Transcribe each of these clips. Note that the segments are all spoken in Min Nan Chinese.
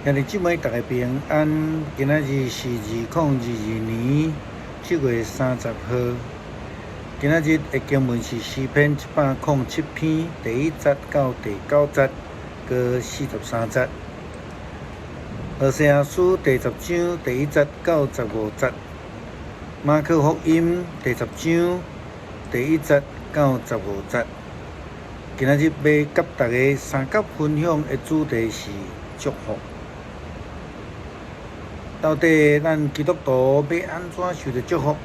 兄弟姊妹，逐家平安。今仔日是2022年7月30號。今仔日的經文是詩篇107篇第1節到第9節，閣43節。何西阿書第十章第1節到15節。馬可福音第十章第1節到15節。今仔日欲佮大家相佮分享的主題是祝福。到底咱基督徒欲按怎受著祝福？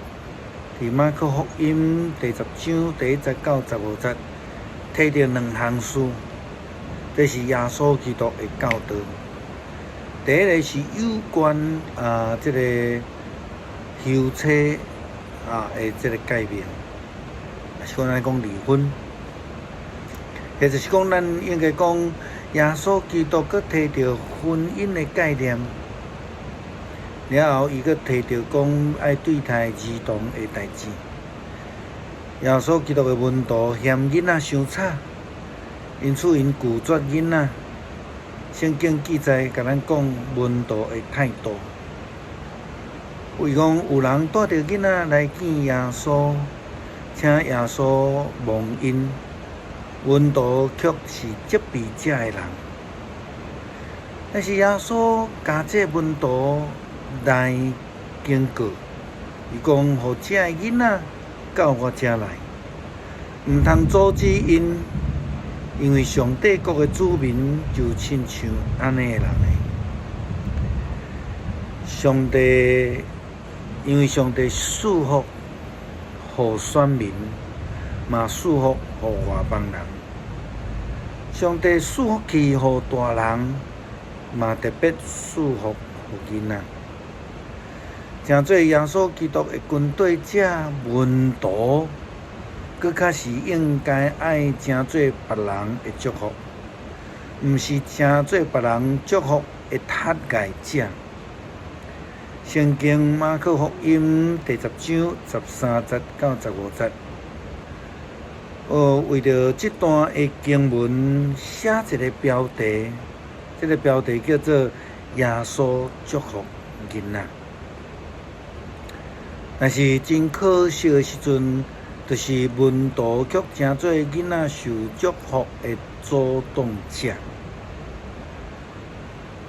佇馬可福音第十章第1節到15節，提著兩項事，這是耶穌基督的教導。第一个是有關這个休妻的這个誡命，抑是講咱講離婚，或者是講咱應該講耶穌基督閣提著婚姻的概念。了後，伊閣提著講愛對待兒童的代誌。耶穌基督的門徒嫌囡仔傷吵，因此𪜶拒絕囡仔。聖經記載共咱講門徒的態度，伊講有人帶著囡仔來見耶穌，請耶穌望𪜶，門徒卻是責備遮的人。但是耶穌共這門徒來警告，伊講：予遮的囡仔到我遮來，毋通阻止𪜶，因為上帝國的子民就親像按呢的人的。上帝因為上帝賜福予選民，嘛賜福予外邦人。上帝賜福氣予大人，嘛特別賜福予囡仔。成做耶穌基督的跟隨者門徒，閣較是應該愛成做別人的祝福，毋是成做別人祝福的窒礙者。聖經馬可福音第十章13節到15節，為著這段的經文寫一个標題，這个標題叫做耶穌祝福囡仔。但是真可惜的時陣，就是門徒卻成做囡仔受祝福的阻擋者。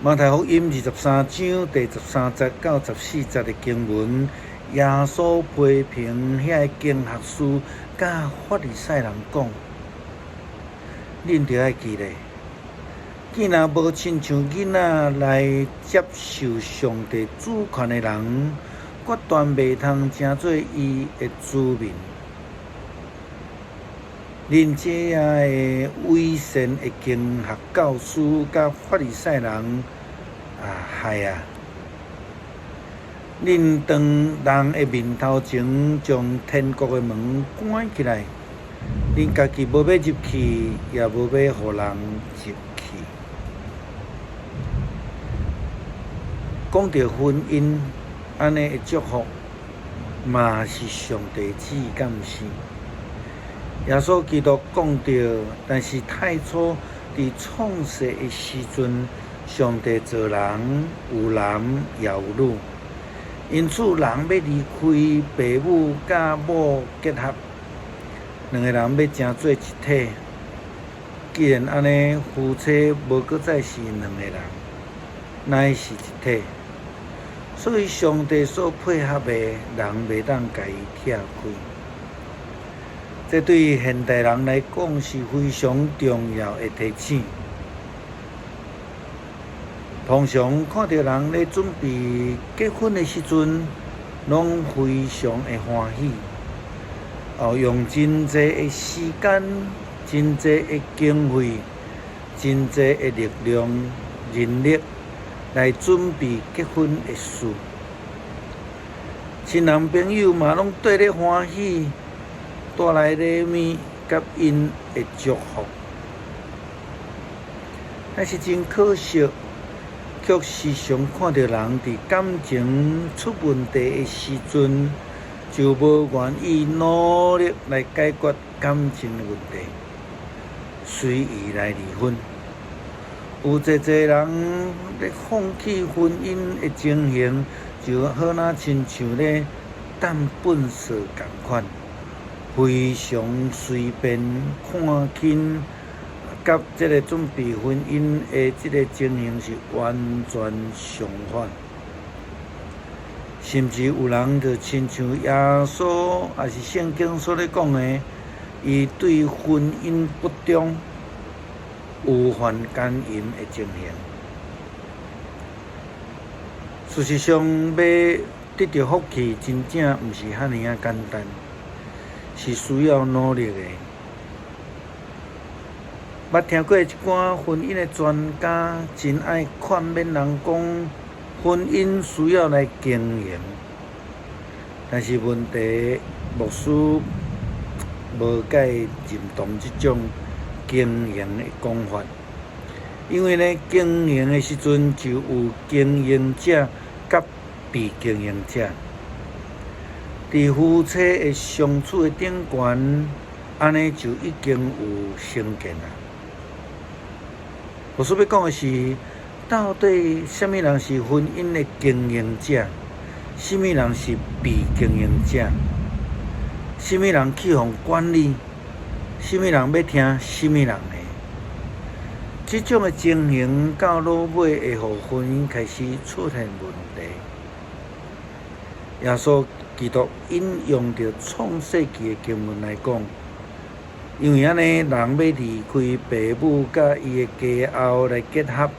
馬太福音23章第13節到14節的經文，耶穌批評遐个經學士佮法利賽人講：恁著愛記咧，既若無親像囡仔來接受上帝主權的人，決斷袂通成做伊的子民。恁這遐个偽善的經學教師佮法利賽人啊，害啊！恁當人的面頭前將天國的門關起來，恁家己無欲入去，也無欲予人入去。講著婚姻，按呢的祝福，嘛是上帝旨意，敢毋是？耶穌基督講著，但是太初佇創世的時陣，上帝造人，有男也有女，因此人欲離開爸母佮某結合，兩个人欲成做一體。既然按呢，夫妻無閣再是兩个人，乃是一體。所以上帝所配合的，人袂當共伊拆開。這對現代人來講是非常重要的提醒。通常看著人咧準備結婚的時陣，攏非常的歡喜，用真濟的時間、真濟的經費、真濟的力量、人力來準備結婚的事。親人朋友嘛攏綴咧歡喜，帶來禮物佮𪜶的祝福。但是真可惜，卻時常看著人佇感情出問題的時陣，就無願意努力來解決感情的問題，隨意來離婚。有濟濟人咧放棄婚姻的情形，就好若親像咧擲糞埽仝款，非常隨便看輕，佮這个準備婚姻的這个情形是完全相反。甚至有人就親像耶穌，抑是聖經所咧講的，伊對婚姻不忠，有犯姦淫的情形。事實上，欲得著福氣，真正毋是遐爾仔簡單，是需要努力的。捌聽過一寡婚姻的專家，真愛勸勉人講，婚姻需要來經營，但是問題，牧師無蓋認同這種經營的講法，因為呢，經營的時陣就有經營者佮被經營者，佇夫妻的相處的頂懸，按呢就已經有成見啦。我所欲講的是，到底啥物人是婚姻的經營者？啥物人是被經營者？啥物人去予管理？啥物人欲聽啥物人的？這種的情形到落尾會予婚姻開始出現問題。耶穌基督引用著創世記的經文來講，因為按呢，人欲離開爸母，佮伊的家後來結合。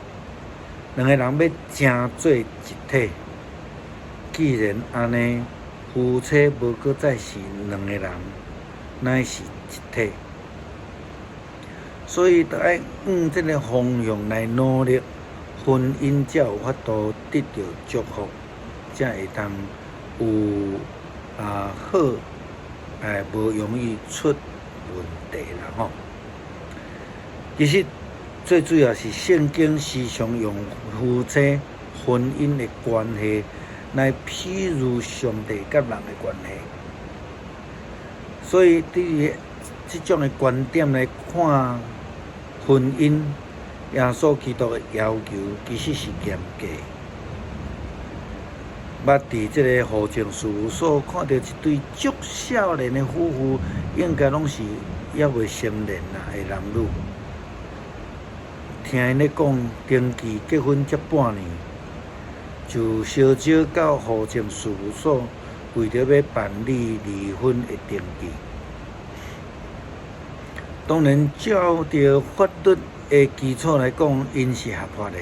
兩個人欲成做一體，既然按呢，夫妻無閣再是兩個人，乃是一體。所以，著愛向這个方向來努力，婚姻才有法度得著祝福，才會當有好，無容易出問題啦吼。其實，最主要是聖經時常用夫妻婚姻的關係來譬喻上帝佮人的關係，所以對於這種的觀點來看婚姻，耶穌基督的要求其實是嚴格。捌佇這个戶政事務所看著一對足少年的夫婦，應該攏是猶未成年啦的男女。聽𪜶咧講，登記結婚才半年，就相招到戶政事務所，為著欲辦理離婚的登記。當然，照著法律的基礎來講，𪜶是合法的，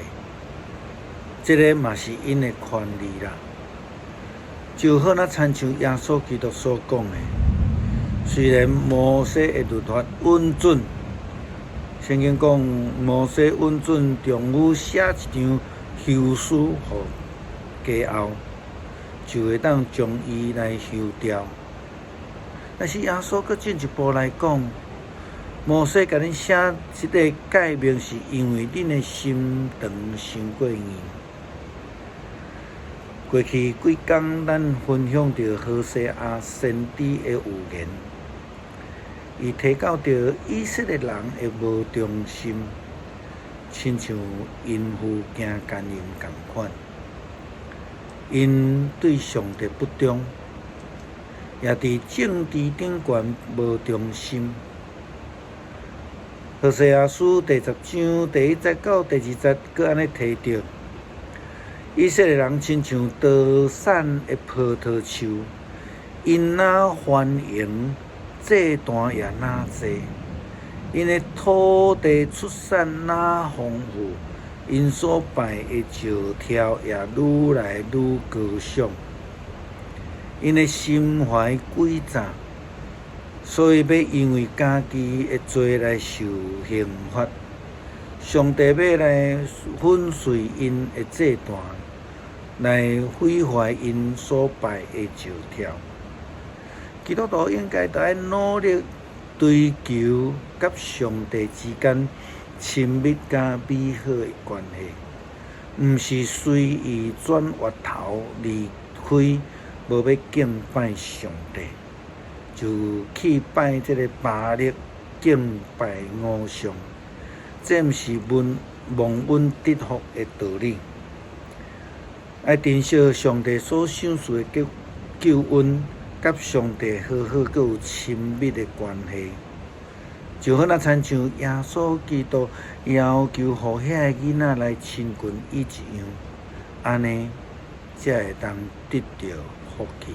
這个嘛是𪜶的權利啦。就好若親像耶穌基督所講的，雖然摩西的律法允准。聖經講，摩西允准丈夫寫一張休書予家後，就會當將伊來休掉。但是耶穌閣進一步來講，摩西共恁寫這个誡命，是因為恁的心腸傷過硬。過去幾工，咱分享著何西阿先知的預言。伊提到著以色列人的無忠心，親像淫婦行姦淫仝款，𪜶對上帝不忠，也佇政治頂懸無忠心。何西阿書第十章第一節到第二節，閣按呢提著，以色列人親像多產的葡萄樹，𪜶若繁榮，祭壇也若濟，𪜶的土地出產若豐富，𪜶所拜的石柱也愈來愈高聳。𪜶的心懷詭詐，所以欲因為家己的罪來受刑罰。上帝欲來粉碎𪜶的祭壇，來毀壞𪜶所拜的石柱。基督徒應該著愛努力追求佮上帝之間親密佮美好的關係，毋是隨意轉越頭離開，無欲敬拜上帝，就去拜這个巴力，敬拜偶像。這毋是文蒙恩得福的道理。愛珍惜上帝所賞賜的救恩，佮上帝好好閣有親密的關係，就好若親像耶穌基督要求予遐个囡仔來親近伊一樣，按呢才會當得著福氣。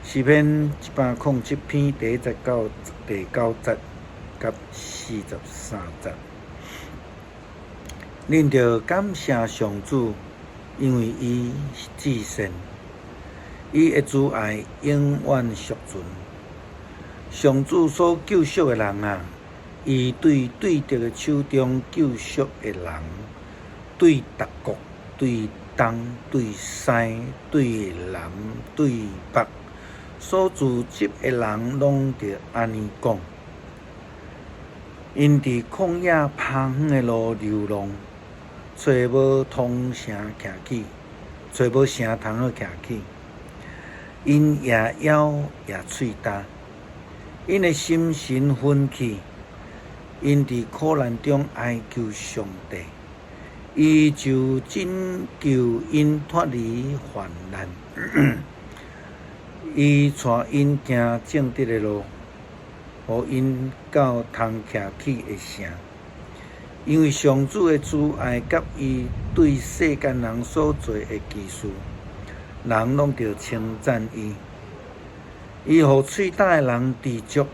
詩篇107篇第一節到第九節佮43節，恁著感謝上主，因為伊是至善，伊的慈愛永遠續存。上主所救贖的人啊，伊對對敵的手中救贖的人，對逐國、對東、對西、對南、對北，所聚集的人攏著按呢講。𪜶佇曠野荒遠的路流浪，揣無通城徛起，揣無城通好徛起。𪜶掖腰掖喙焦，𪜶的心神昏去，𪜶佇苦難中哀求上帝，伊就拯救𪜶脫離患難。伊帶𪜶行正直的路，予𪜶到通徛起的城。因為上主的慈愛佮伊對世間人所做的奇事，人攏著稱讚伊。伊予喙焦的人知足，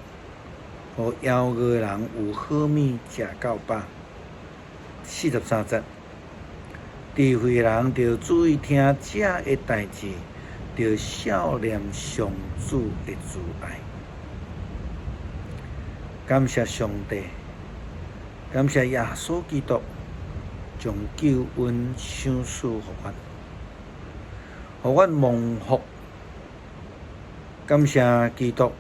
予枵餓的人有好物食到飽。43節，智慧的人著注意聽這个代誌，著數念上主的慈愛。感謝上帝，感謝耶穌基督，將救恩賞賜予阮，予阮蒙福。感謝基督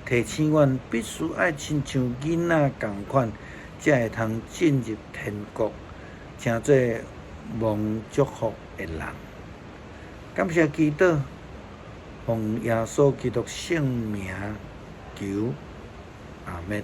提醒阮必須愛親像囡仔仝款，才會通進入天國，成做蒙祝福的人。感謝基督，奉耶穌基督聖名求，阿們。